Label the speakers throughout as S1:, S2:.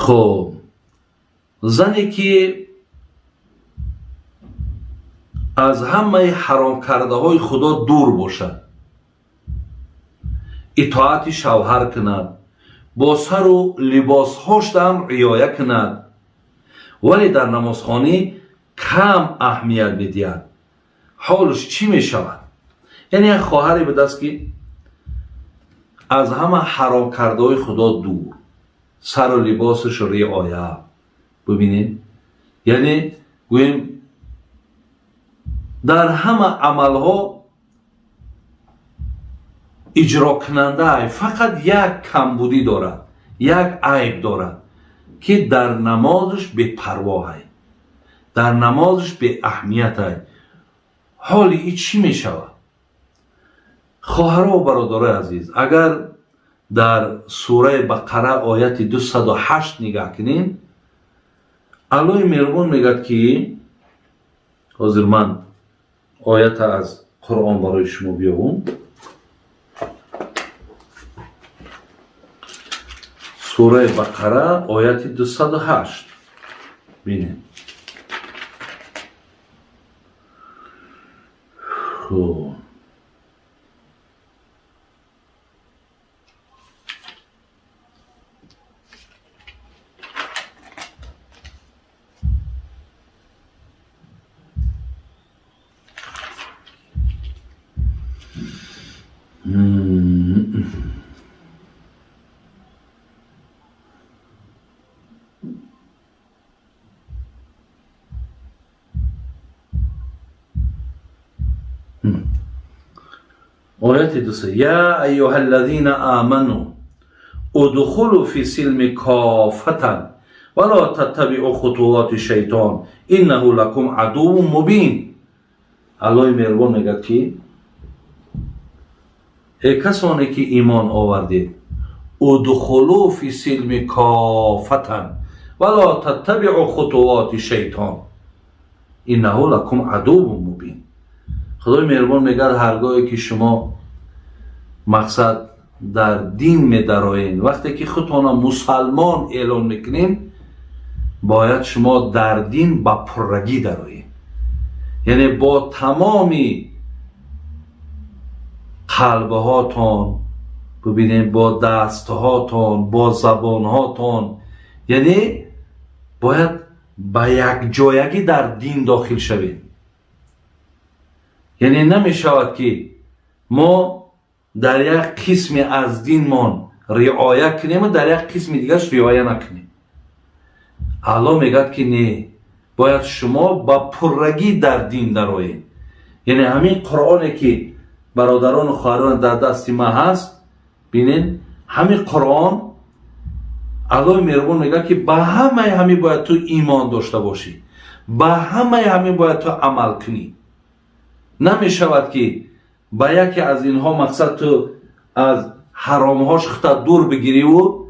S1: Хуб, зане ки аз ҳамаи ҳаромкардаҳои Худо дур бошад, итоати шавҳар кунад, бо сару либосҳошам риоя кунад, вале дар намозхонӣ кам аҳамият медиҳад, ҳолаш чӣ мешавад? Яъне як хоҳаре будааст, ки аз ҳама ҳаромкардаҳои Худо дур, сару либосаш риоя. Бубинед, яъне гӯем, дар ҳама амалҳо иҷрокунанда, фақат як камбудӣ дорад, як айб дорад, ки дар намозаш бепарвоҳай, дар намозаш беаҳамиятай. Ҳоли и чӣ мешавад? Хоҳаро, бародарои азиз, агар дар сураи Бақара ояти 208 нигаҳ кунем, Аллоҳи меҳрубон мегӯяд, ки ҳозир ман оята аз Қуръон барои шумо биёвум. Сураи Бақара, ояти 208, бинем. Хуб, ояти дуса: я айюҳа аллазина аману удхулу фи силми кофатан вала таттабиу хутувати шайтон иннаҳу лакум адувун мубин. Аллоҳи меҳрубон мегӯяд, ки эй касоне ки имон овардед, удхулу фи силми кофатан вала таттабиу хутувати шайтон иннаҳу лакум адувун мубин. Худои меҳрубон мегӯяд, ҳаргоҳе ки шумо мақсад дар дин медароед, вақте ки худтона мусалмон эълон мекунед, бояд шумо дар дин ба пуррагӣ дароед, яъне бо тамоми қалбҳотон, бубинед, бо дастҳотон, бо забонҳотон, яъне бояд ба якҷоягӣ дар дин дохил шавед. Яъне намешавад, ки мо дар як қисме аз динмон риоя кунему дар як қисми дигараш риоя накунем. Аллоҳ мегӯяд, ки не, бояд шумо ба пуррагӣ дар дин дароед. Яъне ҳамин Қуръоне ки, бародарону хоҳарон, дар дасти ман ҳаст, бинед, ҳамин Қуръон, Аллоҳи меҳрубон мегӯяд, ки ба ҳамаи ҳамин бояд ту имон дошта бошӣ, ба ҳамаи ҳамин бояд ту амал кунӣ. Намешавад, ки ба яке аз инҳо мақсад ту аз ҳаромҳош хута дур бигириву,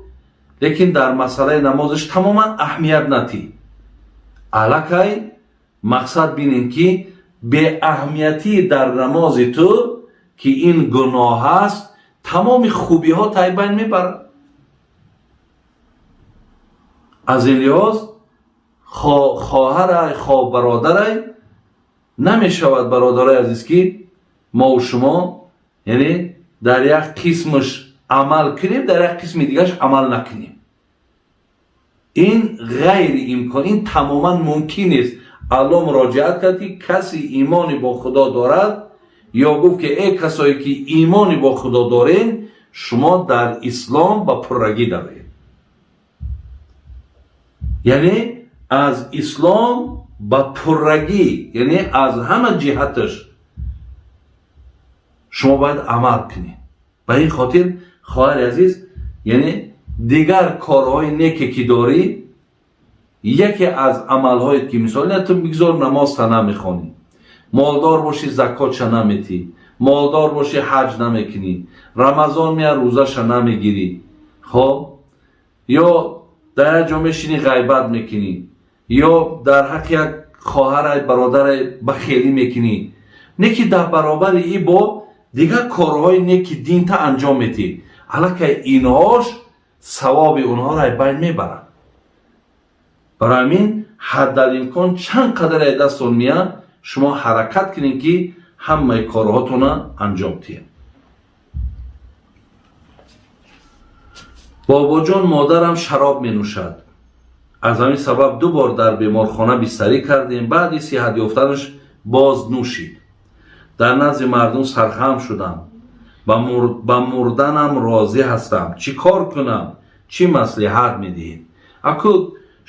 S1: лекин дар масъалаи намозаш тамоман аҳамият натӣ. Аллакай мақсад бинем, ки беаҳамиятӣ дар намози ту, ки ин гуноҳ аст, тамоми хубиҳо тайбайн мебарад. Аз ин лиҳоз, хоҳарай, хо бародарай, намешавад, бародарои азиз, ки мову шумо яъне дар як қисмаш амал кунем, дар як қисми дигараш амал накунем. Ин ғайриимкон, ин тамоман мумкин нест. Аллоҳ муроҷиат кард, ки касе имони бо Худо дорад, ё гуфт, ки эй касое ки имони бо Худо дорен, шумо дар ислом ба пуррагӣ дароед, яъне аз ислом ба пуррагӣ, яъне аз ҳама ҷиҳаташ шумо бояд амал кунед. Ба ин хотир, хоҳари азиз, яъне дигар корҳои неке ки дорӣ, яке аз амалҳоет ки, мисол, ту бигзор намозта намехонӣ, молдор бошӣ, закотша наметӣ, молдор бошӣ, ҳаҷ намекунӣ, Рамазон меяд, рӯзаша намегирӣ, хоб, ё дар як ҷо мешинӣ, ғайбат мекунӣ, ё дар ҳаққи як хоҳарай, бародарай бахелӣ мекунӣ, не ки дар баробари и бо дигар корҳои неки динта анҷом метӣ, аллакай инҳош савоби онҳоро ай байн мебарад. Барои ҳамин ҳаддалимкон чанд қадаре дастон меяд, шумо ҳаракат кунед, ки ҳамаи корҳотона анҷом диҳед. Бобоҷон, модарам шароб менӯшад. Аз ҳамин сабаб 2 бор дар беморхона бистарӣ кардем. Баъди сиҳат ёфтанаш боз нӯшид. Дар назди мардум сархам шудам. Ба мурданам розӣ ҳастам. Чӣ кор кунам? Чӣ маслиҳат медиҳед? Аку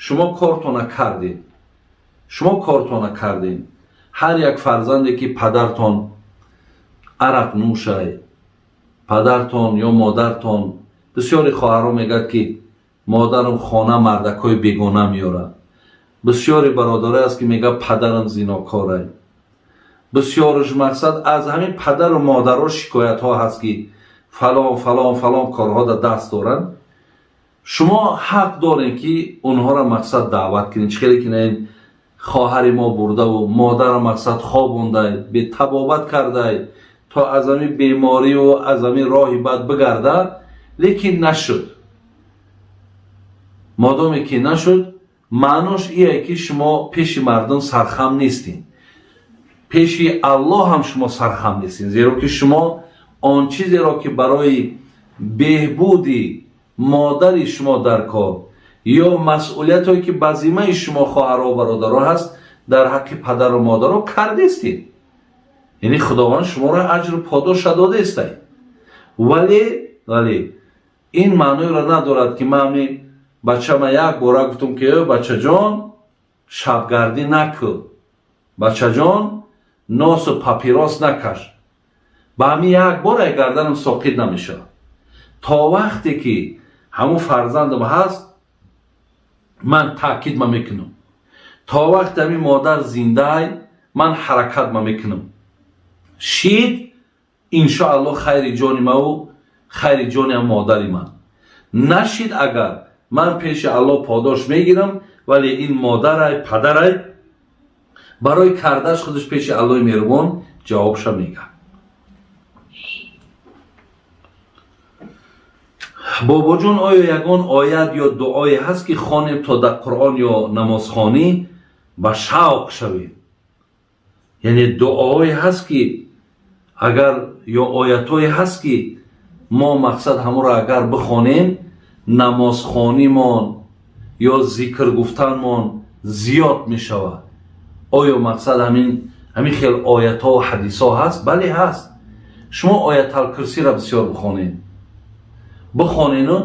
S1: шумо кортона кардед. Шумо кортона кардед. Ҳар як фарзанде ки падартон арақ нӯшай, падартон ё модартон, бисёри хоҳарҳо мегӯяд, ки модарам хона мардакҳои бегона меорад. Бисёри бародарое аст, ки мегӯяд, падарам зинокорай. Бисёрш мақсад аз ҳамин падару модаро шикоятҳо ҳаст, ки фалон фалон фалон корҳо дар даст доранд. Шумо ҳақ дорем, ки онҳоро мақсад даъват кунед. Чӣ хеле ки на ин хоҳари мо бурдаву модара мақсад хобондай, бетабобат кардай, то аз ҳамин бемориву аз ҳамин роҳи бад бигарда, лекин нашуд. Модоме ки нашуд, маънош ие, ки шумо пеши мардум сархам нестин, пеши Аллоҳ ҳам шумо сархам нестин, зеро ки шумо он чизеро, ки барои беҳбуди модари шумо дар кор ё масъулиятҳое, ки ба зиммаи шумо, хоҳару бародаро, ҳаст, дар ҳаққи падару модаро кардестед. Яъне Худованд шуморо аҷру подоша додаестай. Вале ин маъноеро надорад, ки ман ами бачама як бора гуфтам, ки бачаҷон, шабгардӣ накӯ, бачаҷон, носу папирос накаш, ба ҳамин як бор ай гарданам соқит намешавад. То вақте ки ҳамун фарзандам ҳаст, ман таъкид ма мекунам. То вақте ҳамин модар зиндаай, ман ҳаракат ма мекунам. Шид, иншоаллоҳ, хайри ҷони маву хайри ҷони ҳам модари ман. Нашид агар, ман пеши Аллоҳ подош мегирам, вале ин модарай, падарай барои кардаш худаш пеши Аллоҳи меҳрубон ҷавобша мегӯяд. Бобоҷон, оё ягон оят ё дуое ҳаст, ки хонем, то дар Қуръон ё намозхонӣ ба шавқ шавем? Яъне дуоҳое ҳаст, ки агар ё оятҳое ҳаст, ки мо мақсад ҳамонро агар бихонем, намозхонимон ё зикр гуфтанмон зиёд мешавад? Оё мақсад ҳамин хел оятҳо ҳадисҳо ҳаст? Бале, ҳаст. Шумо Ояталкурсиро бисёр бихонед, бихонену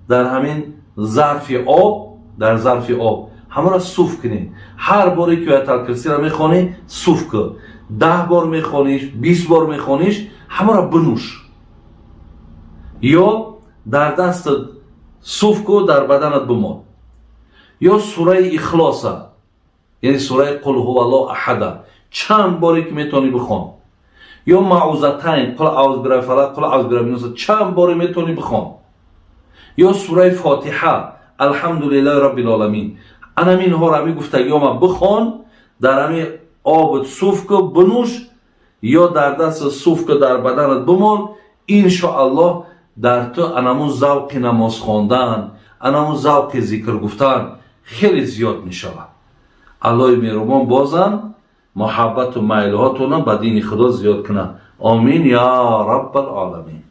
S1: дар ҳамин зарфи об, дар зарфи об ҳамаро суф кунед. Ҳар боре ки Ояталкурсиро мехонӣ, суф кун. 10 бор мехониш, 20 бор мехониш, ҳамаро бинӯш ё дар дастат суф ку, дар баданат бимон. Ё сураи Ихлоса, яъне сураи Қул ҳуваллоҳ аҳада, чанд боре ки метавонӣ бихон. Ё Маъузатайн, Қул аъузу бирабби фалақ, Қул аъузу бирабби нос, чанд боре метавонӣ бихон. Ё сураи Фотиҳа, Алҳамдулиллаҳи роббил оламин. Анаминҳоро, ҳами гуфтагиҳома бихон, дар ҳами обут суф ку, бинӯш ё дар даст суф ку, дар баданат бимон. Иншоаллоҳ, дар ту анамун завқи намоз хондан, анамун завқи зикр гуфтан хеле зиёд мешавад. Аллоҳи меҳрубон бозам муҳаббату майлҳотонам ба дини Худо зиёд кунад. Омин я раббал оламин.